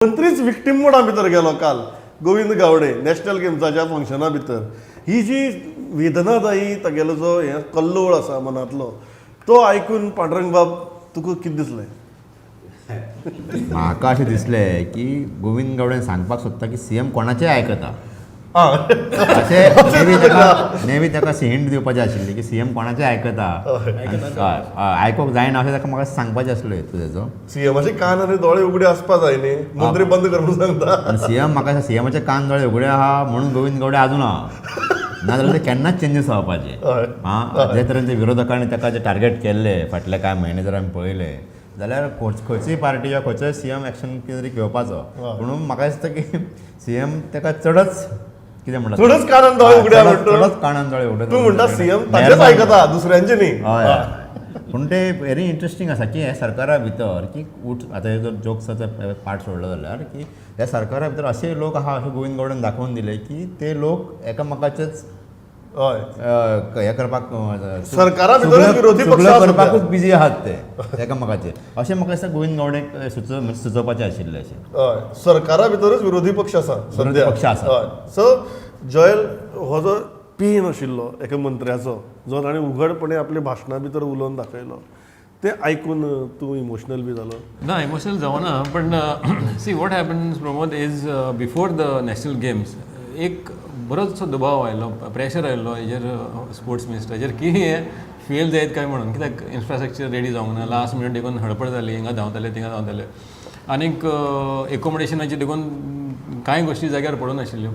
मंत्रीच victim मोडा भितर गेलो काल गोविंद गावडे नॅशनल गेम्साच्या फंक्शना भितर. ही जी वेदनादायी तागेलो जो हे कल्लोळ आसा मनांतलो, तो आयकून पांडुरंग बाब, तुका कितें दिसलें? म्हाका अशें दिसलें की गोविंद गावडेन सांगपाक सोदता की सीएम कोणाचेय आयकता अशें. मे बी ताका हिंट दिवपाचें आशिल्ली की सीएम कोणाचेय आयकता आनी हय, हय, आयकूंक जायना अशें ताका म्हाका सांगपाचें आसलें तुजेचो. सीएमाचे कान आनी दोळे उगडे आसपा जाय न्ही, मंत्री बंद कर म्हणून सांगता. आनी सीएम, म्हाका सीएमाचे कान दोळे उगडे आहा म्हणून गोविंद गावडे अजून आहा, नाजाल्यार ते केन्नाच चेंजीस जावपाचे. आं, जे तरेन ते विरोधकांनी ताका जे टार्गेट केल्ले फाटले कांय म्हयने जर आमी पळयले जाल्यार खंयचीय पार्टी वा खंयचोय सीएम एक्शन कितें तरी घेवपाचो. म्हणून म्हाका दिसता की सीएम ताका चडच कितें म्हणटा, चडच कानान दोळे उगडे आहा म्हणटा. चडच कानान दोळे उगडे. तूं म्हणटा सीएम ताचेच आयकता, दुसऱ्यांचे न्ही. हय हय. पूण ते व्हेरी इंट्रस्टींग आसा की ह्या सरकारा भितर की उठ, आतां जर जोक्साचो पार्ट सोडलो जाल्यार, की ह्या सरकारा भितर अशे लोक आहा अशें गोविंद गावडेन दाखोवन दिले की ते लोक एकामेकाचेच हें करपाक सरकारा भितरूच विरोधी पक्ष चुगल्यो आसा. करपाकूच बिजी आहात ते एकामेकाचे, अशें म्हाका दिसता गोविंद गावडेक म्हणजे सुचोवपाचें आशिल्लें अशें. हय, सरकारा भितरूच विरोधी पक्ष आसा. विरोधी सध्या पक्ष आसा. हय. सो जॉयल, हो जो पेन आशिल्लो एका मंत्र्याचो, जो ताणें उघडपणे आपल्या भाशणा भितर उलोवन दाखयलो, तें आयकून तूं इमोशनल बी जालो? ना, इमोशनल जावना, पण see, what happens, Pramod, is before the national games एक बरोचसो दबाव आयलो, प्रेशर आयलो हेजेर, स्पोर्ट्स मिनिस्टराचेर, की हे फेल जायत काय म्हणून, कित्याक इन्फ्रास्ट्रक्चर रेडी जावंक ना, लास्ट मिनट देखून हडपड जाली, हिंगा धांवताले, थिंगा धांवताले, आनीक एकोमोडेशनाची देखून कांय गोश्टी जाग्यार पडून नाशिल्ल्यो.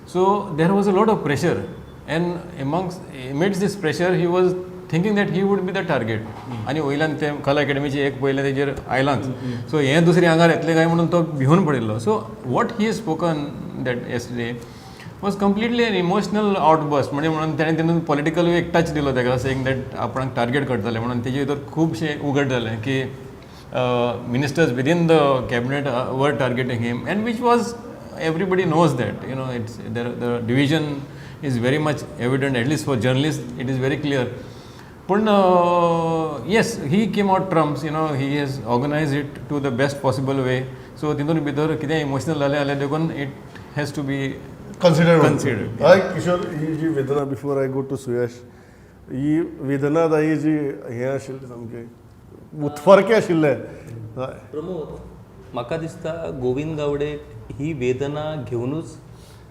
So there was a lot of pressure, and amongst amidst this pressure he was thinking that he would be the target. आनी वयल्यान ते कला अकॅडमीची एक पयलें तेजेर आयलांच, सो हें दुसरें आंगार येतलें काय म्हणून तो भिवन पडिल्लो. So what he spoken that yesterday was completely an emotional outburst. म्हणजे म्हणून तेणें तितून पॉलिटिकल एक टच दिलो ताका, सेईंग that आपणाक टार्गेट करतले म्हणून. तेजे भितर खुबशें उगड जालें की ministers within the cabinet were targeting him, and which was, everybody knows that it's there, the division is very much evident. At least for journalists it is very clear. पण yes, he came out trumps. He has organized it to the best possible way. So तितून भितर कितें emotional जालें जाल्यार देखून it has to be consider considered. हय किशोर, ही जी वेदना, before I go to Suyash, ही वेदनादायी जी हें आशिल्लें, सामकें उत्फर्के आशिल्ले, हय. प्रमोद, म्हाका दिसता गोविंद गावडे ही वेदना घेवनूच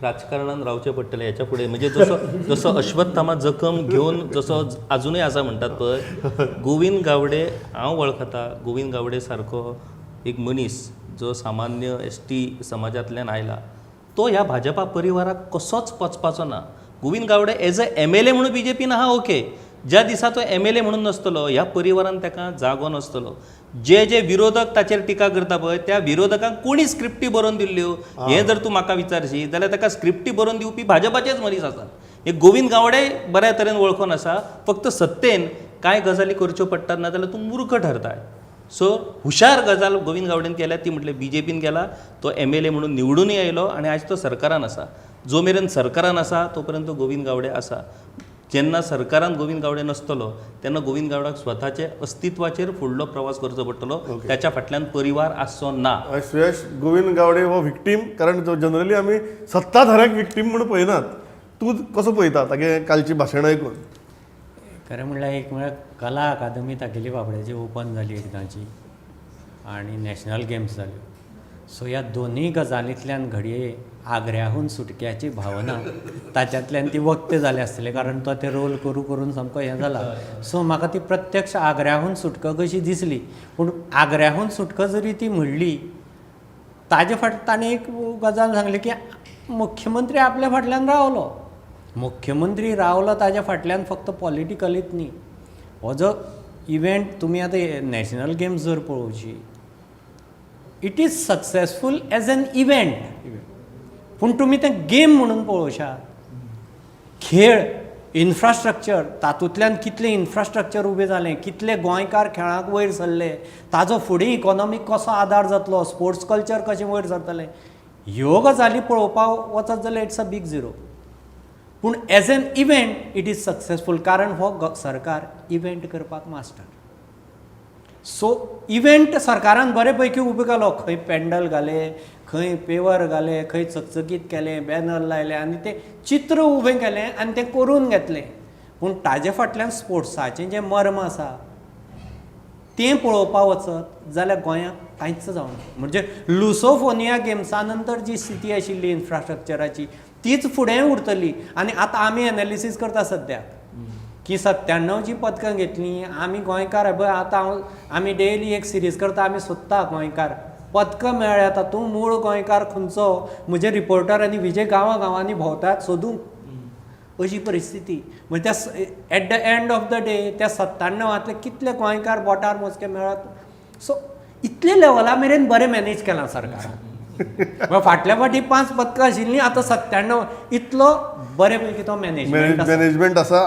राजकारणान रावचें पडटलें हेच्या फुडें. म्हणजे जसो जसो अश्वत्थामा जखम घेवन जसो आजुनूय आसा म्हणटात पळय, गोविंद गावडे हांव वळखता. गोविंद गावडे सारको एक मनीस जो सामान्य एसटी समाजांतल्यान आयला, तो ह्या भाजपा परिवाराक कसोच पचपाचो ना. Govind Gawade as a MLA म्हणून बीजेपीन आहा, ओके. ज्या दिसा तो एमएलए म्हणून नासतलो, ह्या परिवारान ताका जागो नासतलो. जे जे विरोधक ताचेर टिका करता पळय, त्या विरोधकांक कोणी स्क्रिप्टी बरोवन दिल्ल्यो हें जर तूं म्हाका विचारशी जाल्यार ताका स्क्रिप्टी बरोवन दिवपी भाजपाचेच मनीस आसात. हे गोविंद गावडे बऱ्या तरेन वळखून आसा. फक्त सत्तेन कांय गजाली करच्यो पडटात, ना जाल्यार तूं मूर्ख ठरताय. सो हुशार गजाल गोविंद गावडेन केल्या ती म्हटल्यार बीजेपीन गेला, तो एमएलए म्हणून निवडूनय आयलो आनी आयज तो सरकारान आसा. जो मेरेन सरकारान आसा तो पर्यंत गोविंद गावडे आसा. जेन्ना सरकारान गोविंद गावडे नासतलो तेन्ना गोविंद गावड्याक स्वताचे अस्तित्वाचेर फुडलो प्रवास करचो पडटलो. त्याच्या फाटल्यान परिवार आसचो ना. हय सुयश, गोविंद गावडे हो विक्टीम, कारण जो जनरली आमी सत्ताधाऱ्याक विक्टीम म्हणून पळयनात, तूं कसो पळयता तागे कालची भाशण आयकून? खरें म्हणल्यार एक म्हळ्यार कला अकादमी तागेली बाबड्याची ओपन जाली एकदांची आनी नॅशनल गेम्स जाल्यो. सो ह्या दोनूय गजालींतल्यान घडये आग्र्याहून सुटक्याची भावना ताच्यातल्यान ती व्यक्त जाली आसतली, कारण तो ते रोल करू करून सामको हें जाला. सो म्हाका ती प्रत्यक्ष आग्र्याहून सुटका कशी दिसली. पूण आग्र्याहून सुटका जरी ती म्हणली, ताजे फाट ताणें एक गजाल सांगली की मुख्यमंत्री आपल्या फाटल्यान रावलो. मुख्यमंत्री रावलो ताज्या फाटल्यान फक्त पॉलिटिकलीच न्ही. हो जो इव्हेंट तुमी आतां नॅशनल गेम्स जर पळोवची, it is successful as an event, पूण तुमी तें गेम म्हणून पळोवशात, खेळ इन्फ्रास्ट्रक्चर, तातूंतल्यान कितलें इन्फ्रास्ट्रक्चर उबें जालें, कितले गोंयकार खेळाक वयर सरले, ताजो फुडें इकॉनॉमीक कसो आदार जातलो, स्पोर्ट्स कल्चर कशें वयर सरतलें, ह्यो गजाली पळोवपाक वचत जाल्यार it's a big zero. पूण as an event it is successful, कारण हो सरकार इव्हेंट करपाक मास्टर. सो इव्हेंट सरकारान बरे पैकी उबो केलो, खंय पेंडल घाले, खंय पेवर घाले, खंय चकचकीत केलें, बॅनर लायले आनी तें चित्र उबें केलें आनी तें करून घेतलें. पूण ताजे फाटल्यान स्पोर्ट्साचें जें मर्म आसा तें पळोवपा वचत जाल्यार गोंयांत कांयच जावना. म्हणजे लुसोफोनिया गेम्सा नंतर जी स्थिती आशिल्ली इन्फ्रास्ट्रक्चराची तीच फुडें उरतली. आनी आतां आमी एनालिसीस करता सद्याक की 97 जी पदकां घेतलीं आमी गोंयकार, पळय आतां हांव आमी डेली एक सिरीज करता, आमी सोदता गोंयकार पदकां मेळ्ळ्या तातूंत मूळ गोंयकार खंयचो. म्हजे रिपोर्टर आनी विजय गांवां गांवांनी भोंवतात सोदूंक. अशी परिस्थिती म्हणजे त्या at the end of the day त्या 97तले कितले गोंयकार बोटार मोजके मेळत. सो इतले लेवला मेरेन बरें मॅनेज केलां सरकारान. फाटल्या फावटी 5 पदकां आशिल्लीं, आतां 97, इतलो बरे पैकी तो मॅनेजमेंट आसा. मॅनेजमेंट आसा.